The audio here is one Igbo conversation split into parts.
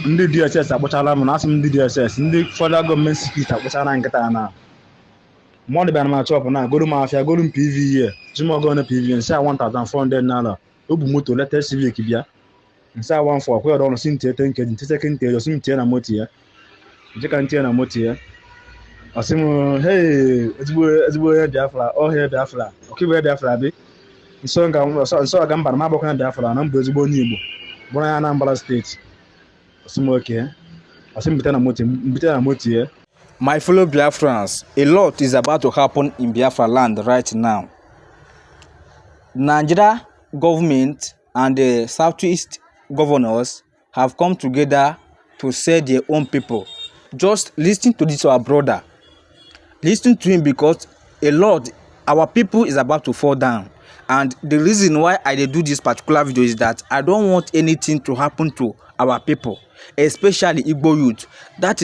Ndị DSS akpụchala m na asị m ndị DSS, ndị federal gọọmenti security akpụchala nkịta na mmadụ bịara m shop na goro m afịa, goro m PVA, ji m ọgọ na PVA nsị a 1400 naira. O bu moto latest Civic bịa nsị a 14 kwụ ya ọnụ, si ntie 10 kg, ntie 10 kg, si m tie na moto ya, nje ka ntie na moto ya. Ọ sị m, "Hey, ezigbo ezigbo onye Biafra, ọhịa Biafra, ọkaibe Biafra bi nso nga nso ọga mba na m agbakọ na Biafra na mbụ ezigbo onye Igbo bụrụ ya Anambra Steeti." Ọ sị m okay, ọ sị m bute na moto, m bute na moto ya. My fellow Biafrans, a lot is about to happen in Biafra land right now. Nigeria government and the Southeast governors have come together to sell their own people. Just listen to this our brother. Listen to him, because a lot our people is about to fall down. And the reason why I dey do this particular video is that I don't want anything to happen to our people, especially Igbo youth. That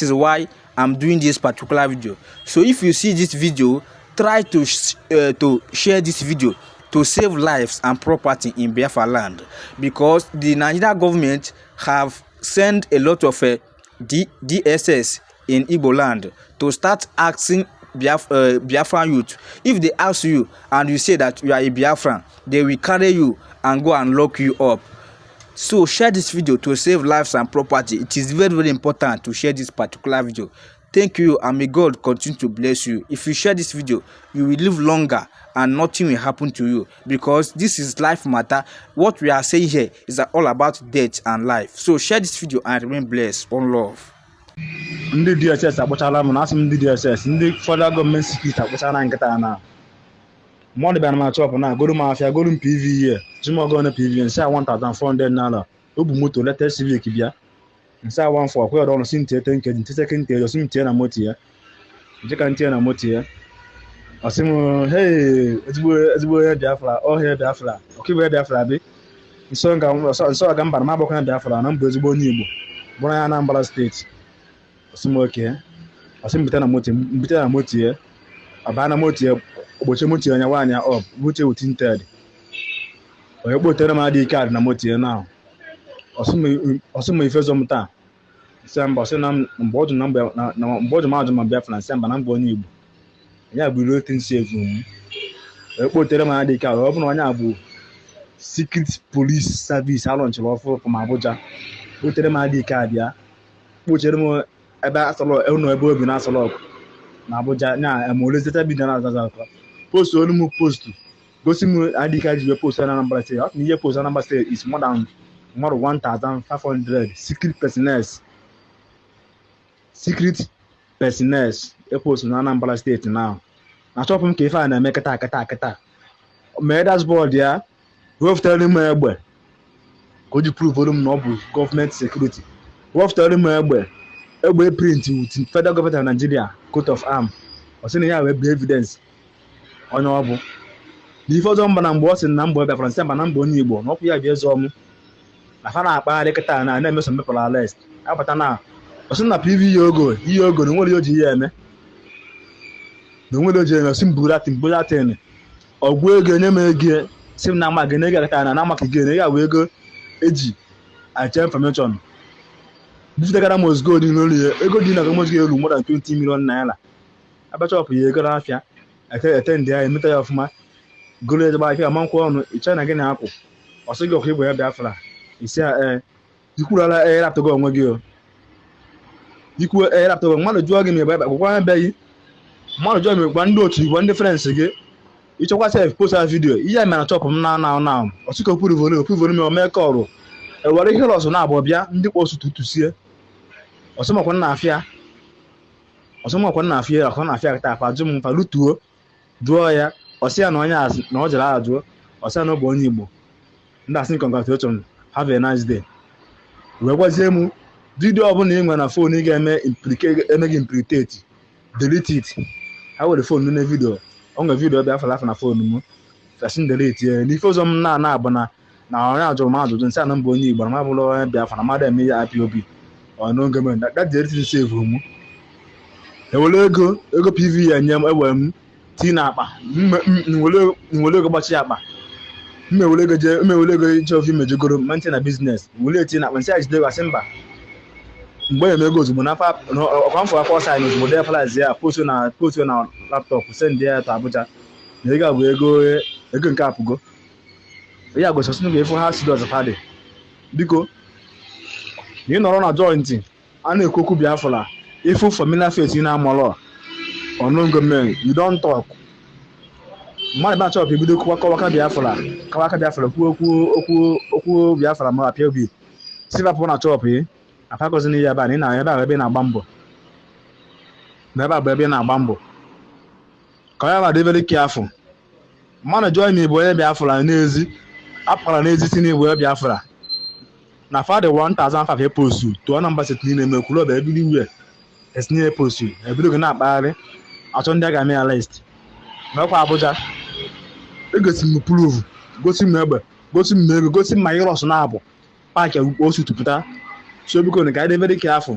is why I'm doing this particular video. So if you see this video, try to share this video to save lives and property in Biafra land, because the Nigeria government have sent a lot of DSS in Igbo land to start asking Biafran youth. If they ask you and you say that you are a Biafran, they will carry you and go and lock you up. So share this video to save lives and property. It is very, very important to share this particular video. Thank you, and may God continue to bless you. If you share this video, you will live longer and nothing will happen to you, because this is life matter. What we are saying here is all about death and life. So share this video and remain blessed. One love. Ndị DSS akpụchala m na asị m ndị DSS, ndị federal gọọmenti security akpụchala nkịta na mmadụ bịara m shop na goro m afịa, goro m PVA, ji m ọgọ na PVA nsị a 1400 naira. O bu moto latest Civic bịa nsị a 14 kwụ ya ọnụ, si ntie 10 kg, ntie 10 kg, si m tie na moto ya, nje ka ntie na moto ya. Ọ sị m, "Hey, ezigbo ezigbo onye Biafra, ọhịa Biafra, ọkaibe Biafra bi nso nga nso ọga mba na m agbakọ na Biafra na mbụ ezigbo onye Igbo bụrụ ya Anambra Steeti." Ọ sị m okay, ọ sị m bute na moto, m bute na moto ya. Ọ baa na moto ya, ogbochie moto ya, nyawa anya up moto ewu tinted. Onye kpotere m ID card na moto ya na ọ sị m ife zọ m taa, sị mba. Ọ sị na mgbe ọ jụ na mgbe mgbe ọ jụ m ajụ ma Biafra, nsị mba, na mba onye Igbo ya bụ rotin save m. Onye kpotere m ID card, ọ bụ na onye a bụ secret police service alọnchịrị ọfụ from Abuja, kpotere m ID card ya, kpochere m ebe asọlọ ụlọ ebe obi na asọlọ na Abuja na emolezeta bido na azaza akwa post olu m post gosi m ID card ji wee post na Anambra Steeti. Ọ sị na ihe post Anambra Steeti is more than mmadụ 1500 secret personnel, secret personnel e post na Anambra Steeti. Now na chọpụ m ka ife a na-eme kịta kịta kịta mee dashboard ya, wepụtara m egbe ka o ji prove m na ọ bụ gọọmenti security. Wepụtara m egbe, egbe print with federal government of Nigeria coat of arm. Ọ sị na ya wee bụ evidence onye ọ bụ na ife ọzọ mba na mgbe ọ sị na mgbe Biafra, nsị mba, na mba onye Igbo na ọkwụ ya bịa zọọ m na fa na-akpagharị kịta na na-emeso mepụrụ arrest apụta na ọ sị na PV ya ogo ihe ogo na onwere ihe o ji ya eme na onwere o ji eme. Sị m buru atin, buru atin, ọgwụ ego enye m ego, sị m na ama gị na ego kịta na ama ka gị na ego bụ ego eji ache information bufutegara m ozugbo dị n'olu ya. Ego dị na gọọmenti elu more than 20 million naira. Abachọpụ ya ego n'afịa ete ete ndị ya emeta ya ọfụma goro ezigbo afịa ama nkwụ ọnụ ịchọ na gị na-akwụ. Ọ sị gị ọkwa igwe ya Biafra isi a ee ikwurala ee rapụtago onwe gị o ikwu ee rapụtago. Mmadụ jụọ gị ma ebe gwakwa ebeghị mmadụ jụọ ma gwa ndị otu, gwa ndị friends gị. Ịchọkwa sef post a video ihe a mere chọpụ m na na na ọsị ka okwuru volu okwuru volu ma o mee kọrụ ewere ihe lọsụ na-abụ bịa ndị kpọsụ tutusie ọsọmakwa nna afịa, ọsọmakwa nna afịa ọkọ na afịa kịta afa jụ m fa lutuo jụọ ya. Ọsị ya na onye azụ na ọ jere ajụọ, ọsị ya na ọ bụ onye Igbo. Ndị asị, "Congratulations, have a nice day." Wee gwazie m video ọbụla ị nwere na phone ị ga-eme eme gị implicate, delete it. Ha were phone na video ọ nwere video bịa afọ na phone m fasị delete ya. N'ife ọzọ m na-ana bụ na na onye ajụrụ m ajụjụ, nsị ana mbụ onye Igbo na mabụrụ onye Biafra na mmadụ eme ihe IPOB ọ n'oge m that delete save m. Ewere ego ego PV ya nye m, ewe m tii na akpa nwere ego gbachi akpa mmewere ego jee mmewere ego ije ofe imejegoro ma ntị na business were eti na akpa nsị a jide ego asị mba. Mgbe e ego ozugbo na ọkwa mfọ afọ sign ozugbo, dee price ya, post na laptop, send ya to Abuja na ego a bụ ego nke apụgo ya. Gosi ga efu ha serious fa dị. Biko, na ị nọrọ na joint a na-ekwu okwu Biafra, ifu familiar face ị na-amụlọ unknown gọọmenti, you don talk. Mmadụ bịa chọpụ ebido kọwaka Biafra, kọwaka Biafra, kwuo okwu Biafra, ma apịa obi sivapụ na chọpụ ị apakọzi ya ebe a na ị na ebe a ebe ị na-agba mbọ, na ebe a bụ ebe ị na-agba mbọ ka ya ma dị. Very careful. Mmadụ jụọ ma ị bụ onye Biafra n'ezi, apụkwara n'ezi si na ịbụ onye Biafra na fadị 1005 epostu tụọ na mba steeti niile mekwuru ọbịa everywhere etinye epostu, ebido gị na-akpagharị achọ ndị a ga-eme ya list mekwa Abuja. Egosi m proof, gosi m egbe, gosi m ego, gosi m ma ịrọs na-abụ paakị osu tụpụta. So biko, ka anyị dị very careful.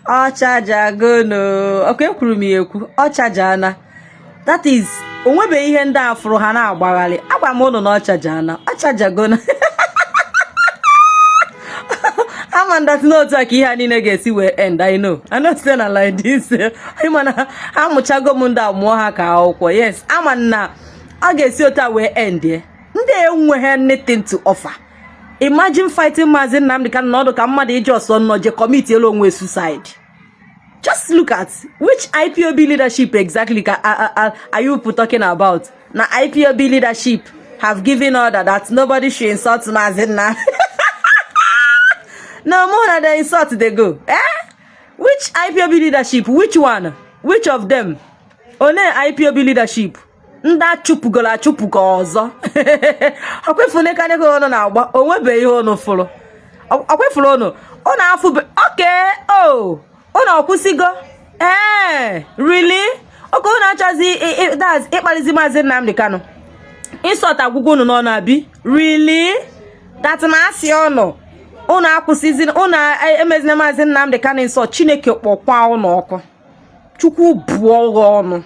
Ọ chajagonu ọkụ, ekwuru m ya ekwu, ọ chajana. That is, onwebeghị ihe ndị a fụrụ ha na-agbagharị. Agwa m ụnụ na ọ chajana, ọ chajagonu. Ama that n'otu a ka ihe a niile ga-esi wee end. I know, I know say na like this. Ịma na amụchago m ndị a mụọ ha ka akwụkwọ. Yes, ama na ọ ga-esi otu a wee end ye. Ndị enweghị anything to offer. Imagine fighting Maazị Nnamdi Kanu n'ọdụ ka mmadụ iji ọsọ nnọọ je commit elu onwe suicide. Just look at which IPOB leadership exactly ka are you people talking about? Na IPOB leadership have given order that nobody should insult Maazị Nnamdi. No more na the insult dey go. Eh, which IPOB leadership? Which one? Which of them? One IPOB leadership ndị achụpụgoro achụpụgo ọzọ ọkwefunekaneka ụnụ na-agba, onwebeghị ihe ụnụ fụrụ. Ọkwefuru ụnụ, ụnụ afụbe. Oke o, ụnụ ọkwụsịgo? Ee, really? Oke, ụnụ achọzi that's ịkpalizi Maazị Nnamdi Kanu. Insult agwụgwọ ụnụ n'ọnụ abi. Really? That na asị ụnụ, ụnụ akwụsịzi, ụnụ emezina Maazị Nnamdi Kanu insult. Chineke kpọkwa ụnụ ọkụ, Chukwu bụọ ụgha ọnụ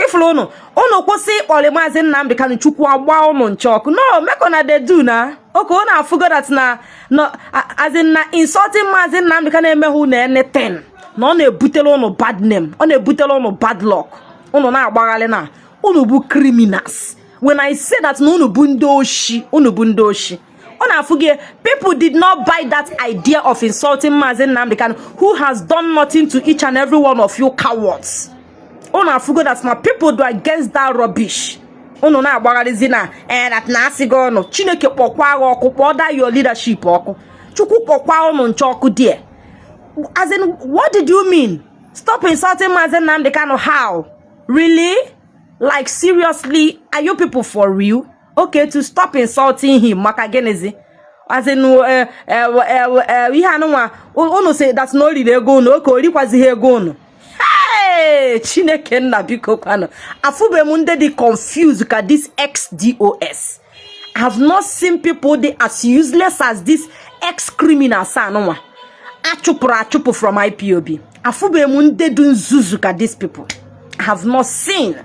ifuru ụnụ. Ụnụ kwụsị ịkpọrị Maazị Nnamdi Kanu, Chukwu agba ụnụ nche ọkụ. No make una dey do na oke ụnụ afụgo that na no, as in, na insulting Maazị Nnamdi Kanu emeghị na anything, na ọ na-ebutere ụnụ bad name, ọ na-ebutere ụnụ bad luck. Ụnụ na-agbagharị na ụnụ bụ criminals. When I say that na ụnụ bụ ndị oshi, ụnụ bụ ndị oshi. Ọ na-afụ gị, people did not buy that idea of insulting Maazị Nnamdi Kanu, who has done nothing to each and every one of you cowards. Unu afụgo that na people do against that rubbish unu na-agbagharịzi na eh that na asị gị ọnụ. Chineke kpọkwa agha ọkụ, kpọọ that your leadership ọkụ. Chukwu kpọkwa unu nche ọkụ there. As in, what did you mean, stop insulting Maazị Nnamdi Kanu? How? Really? Like, seriously, are you people for real? Okay, to stop insulting him maka gịnịzi? As in, ihe anụnwa unu say that na o riri ego unu. Oke, o rikwazighị ego unu. Hey, Chineke nna, biko kwanụ, afụbeghị m ndị dị confused ka this ex-DOS. I have not seen people dị as useless as this ex-criminals anụnwa achụpụrụ achụpụ from IPOB. Afụbeghị m ndị dị nzuzu ka these people. I have not seen.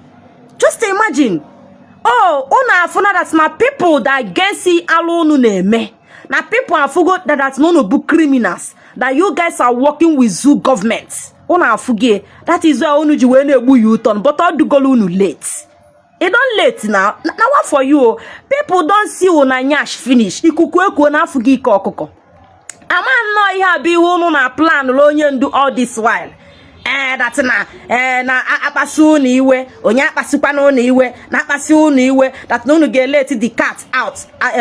Just imagine. Oh, unu afụna that na people that against alụ unu na-eme, na people afụgo that na unu bụ criminals, that you guys are working with zoo government. Unu afụgie. That is why unu ji wee na-egbu ya ụtọ, but ọ dugolo unu late. E don late now. Na what for you o? People don see una nyash finish. Ikuku ekuo na afụghị ike ọkụkọ ama nnọọ. Ihe a bụ ihe unu na plan lụ onye ndu all this while. Ee, that na ee na akpasu unu iwe, onye akpasukwana unu iwe, na akpasi unu iwe, that na unu ga-let the cat out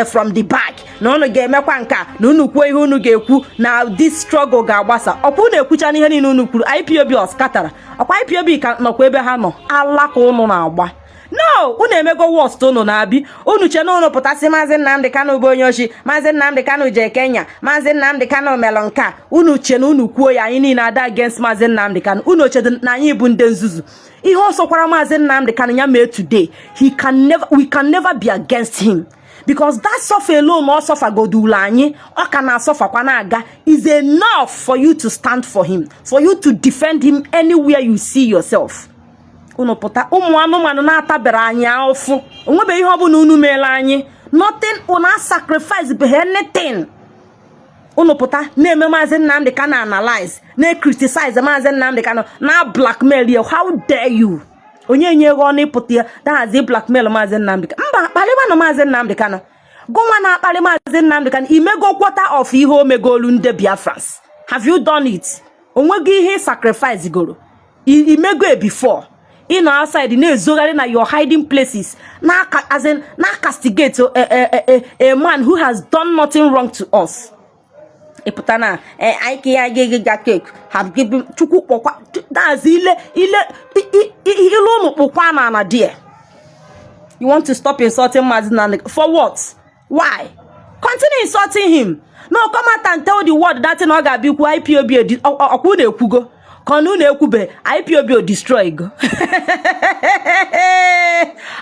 from the bag, na unu ga-emekwa nka na unu kwuo ihe unu ga-ekwu na this struggle ga-agbasa. Ọkwa unu ekwucha n'ihe niile unu kwuru, IPOB ọskatara. Ọkwa IPOB ka nọkwa ebe ha nọ ala ka unu na-agba. No, unu emego worst. Unu na-abi unu che na unu pụtasị Maazị Nnamdi Kanu bụ onye ochi, Maazị Nnamdi Kanu jee Kenya, Maazị Nnamdi Kanu melụ nke a. Unu che na unu kwuo ya, anyị niile ada against Maazị Nnamdi Kanu. Unu chedo na anyị bụ ndị nzuzu. Ihe ọ sọkwara Maazị Nnamdi Kanu ya mee today, he can never, we can never be against him, because that suffer alone ọ suffergodulu anyị, ọ ka na-asufferkwa na-aga, is enough for you to stand for him, for you to defend him anywhere you see yourself. Unu pụta, ụmụ anụmanụ na-atabere anyị ahụfụ, onwebeghị ihe ọbụla unu meela anyị. Nothing. Unu sacrifice beghị anything. Unu pụta na-eme Maazị Nnamdi Kanu analyze, na-criticize Maazị Nnamdi Kanu, na blackmail ya. How dare you? Onye nye ego ọnụ ịpụta ya dahazi blackmail Maazị Nnamdi Kanu? Mba, kparịbanụ Maazị Nnamdi Kanu. Gụnwa na-akparị Maazị Nnamdi Kanu, imego quarter of ihe o megolu ndị Biafrans? Have you done it? Onwego ihe sacrifice goro imego e before ị nọ outside na-ezogharị na your hiding places, na as in na castigate a man who has done nothing wrong to us. Ịpụta na anyị ka ya ga cake have given. Chukwu kpọkwa that's ile ile ile ụnụ kpụkwa na ana there. You want to stop insulting Mazi Nnamdi for what? Why continue insulting him? No, come out and tell the world that thing. Ọ ga-abịa ikwu IPOB ọkwa unu ekwugo ka ọ na unu ekwube IPOB o destroy go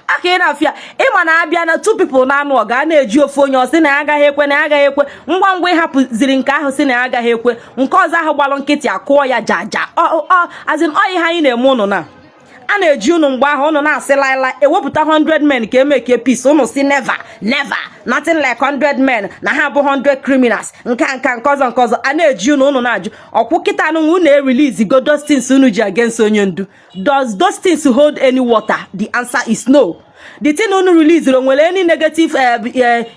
aka ị na-afịa. Ịma na abịa na two people na-anụ ọgụ, a na-eji ofu onye ọsị na ya agaghị ekwe, na ya agaghị ekwe. Ngwa ngwa ịhapụziri nke ahụ sị na ya agaghị ekwe, nke ọzọ ahụ gbalụ nkịtị akụọ ya jaja. Ọ as in, ọ ihe anyị na-eme ụnụ na a na-eji unu mgbe ahụ unu na-asị laila ewepụta 100 men ka eme ka peace. Unu si never, never, nothing like 100 men, na ha bụ 100 criminals. Nka nka nke ọzọ nke ọzọ a na-eji unu, unu na-ajụ ọkwụ kịta anụ. Unu e-release go those things unu ji against onye ndu. Does those things hold any water? The answer is no. The thing unu release, o nwere any negative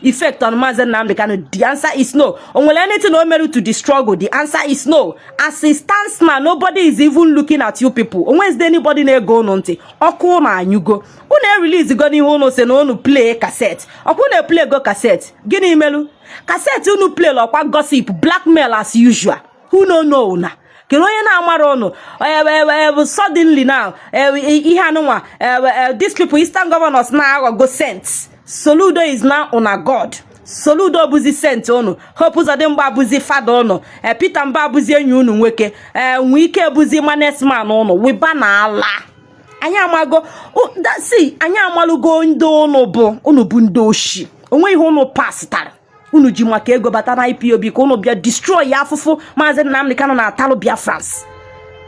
effect on Mazi Nnamdi Kanu? The answer is no. O nwere anything o mere to the struggle? The answer is no. As it stands now, nobody is even looking at you people. Onwezide anybody na-ege unu ntị. Ọkụ unu anyụgo. Unu e-release go n'ihe unu si na unu play cassette. Ọkwa unu play go cassette, gịnị melu cassette unu play? Ọkwa gossip, blackmail as usual. Who no know una? Kedu onye na-amara ụnụ? Suddenly now, ihe anụnwa, these people, Eastern governors na-aghọgo saints. Soludo is now una god. Soludo bụzi saint unu. Hope Uzodimma bụzi fada unu. Peter Mba bụzi enyi unu nwoke. Nwike bụzi manesman unu. Wiba na ala anyị amago. See, anyị amalụgo ndị unu bụ. Unu bụ ndị oshi. Onwe ihe unu pasitara. Unu ji maka ego bata na IPOB ka unu bịa destroy ya. Afụfụ Maazị Nnamdi Kanu na-atalụ Biafrans.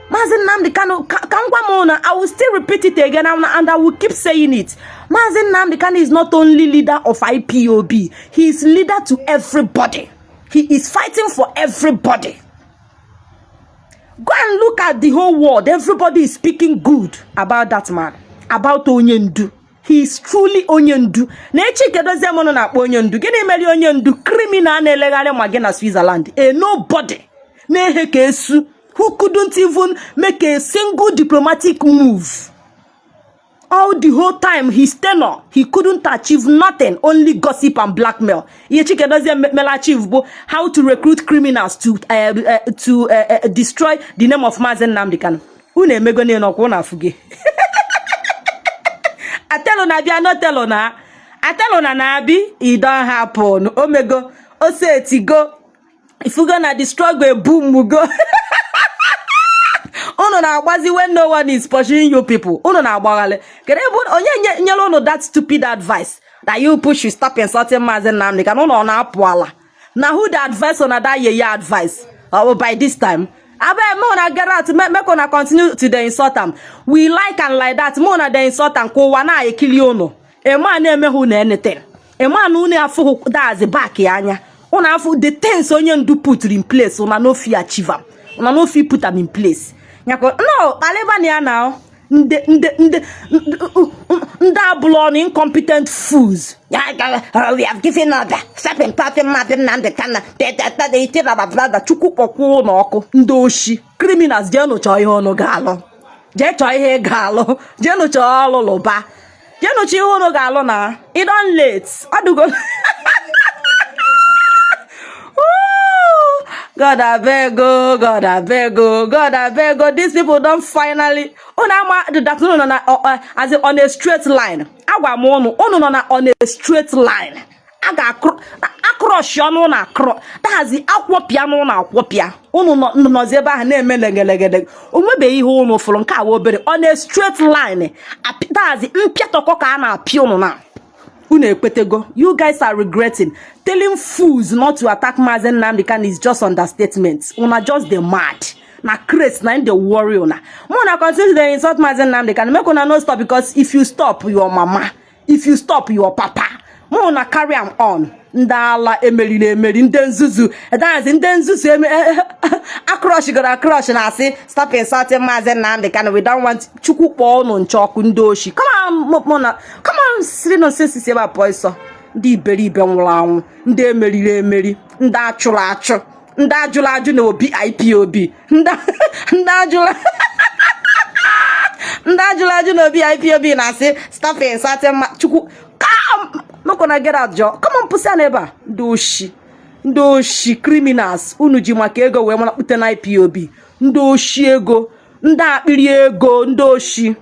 Maazị Nnamdi Kanu, ka m gwa m na I will still repeat it again and I will keep saying it. Maazị Nnamdi Kanu is not only leader of IPOB, he is leader to everybody. He is fighting for everybody. Go and look at the whole world. Everybody is speaking good about that man, about onye ndu. He is truly onye ndu. Na echi kedozie m na-akpọ onye ndu. Gịnị mere onye ndu? Criminal na-elegharị ma gị na Switzerland, a nobody na-ehe ka esu, who couldn't even make a single diplomatic move. All the whole time his tenure, he couldn't achieve nothing, only gossip and blackmail. Ihe Chikedozie mere achieve bụ how to recruit criminals to destroy the name of Mazi Nnamdi Kanu. Unu emego niile ọkwa unu afụ gị. Atelo na bịa no telo na atelo na na-abi. E don happen. Omego osetigo ifugo na the struggle ebumugo. Unu na-agbazi when no one is pursuing you people. Unu na-agbaghalị. Kedu ebe onye nyere unu that stupid advice that you push, you stop insulting Mazi Nnamdi Kanu? Unu ọ na-apụ ala na who the advice una that yeye advice? Oh, by this time abeg, make una get out. Make una continue to dey insult am. We like am like that. Make una dey insult am ka ụwa na-ekili unu. A na-emeghe unu anything, a man unu afụghị dazi back ya anya. Unu afụ the things onye ndu put in place, una no fit achieve am, una no fit put am in place. Nyako no kpalịba ya na ndị ndị ndị ndị abụla ọnụ, incompetent fools. We have given up. Stop insulting Mazi Nnamdi Kanu. Chukwu kpọkwuo ụlọ ọkụ. Ndị oshi, criminals, jee nụchọọ ihe unu ga-alụ. Jee chọọ ihe ị ga-alụ. Jee nụchọọ ọlụ lụba. Jee nụchọọ ihe unu ga-alụ na ị don late. Ọdụgo. Woo! God abeg o, God abeg o, God abeg o. These people don finally. Unu ama that unu nọ na as in on a straight line. Agwa m unu, unu nọ na on a straight line. A ga-acrush ọnụ na akrọ dahazi akwọpịa n'ụlọ akwọpịa. Unu nọzi ebe ahụ na-eme legelegede. O nwebeghị ihe unu fụrụ nke awa obere on a straight line. Dahazi mpịatọkọ ka a na-apịa unu na unu ekpetego. You guys are regretting. Telling fools not to attack Mazi Nnamdi Kanu is just understatement. Una just dey mad na craze na im dey worry una. Make una continue to dey insult Mazi Nnamdi Kanu. Make una no stop, because if you stop, your mama, if you stop, your papa. Mụ na carry am on. Ndị ala emeriri emeri, ndị nzuzu, that's ndị nzuzu eme acrush gara acrush na-asị, "Stop insulting Maazị Nnamdi Kanu, we don't want." Chukwu kpọọ ụnụ nche ọkụ, ndị oshi. Come on, mụ na come on, siri nonsense si ebe a pụọ ịsọ. Ndị iberibe nwụrụ anwụ, ndị emeriri emeri, ndị achụrụ achụ, ndị ajụrụ ajụ na obi IPOB, ndị ajụrụ ajụ na obi IPOB na-asị, "Stop insulting ma." Chukwu, come, make una get out jọ. Come on, pụsịa n'ebe a. Ndị oshi, ndị oshi, criminals. Unu ji maka ego wee malakpute na IPOB. Ndị oshi ego, ndị akpịrị ego, ndị oshi.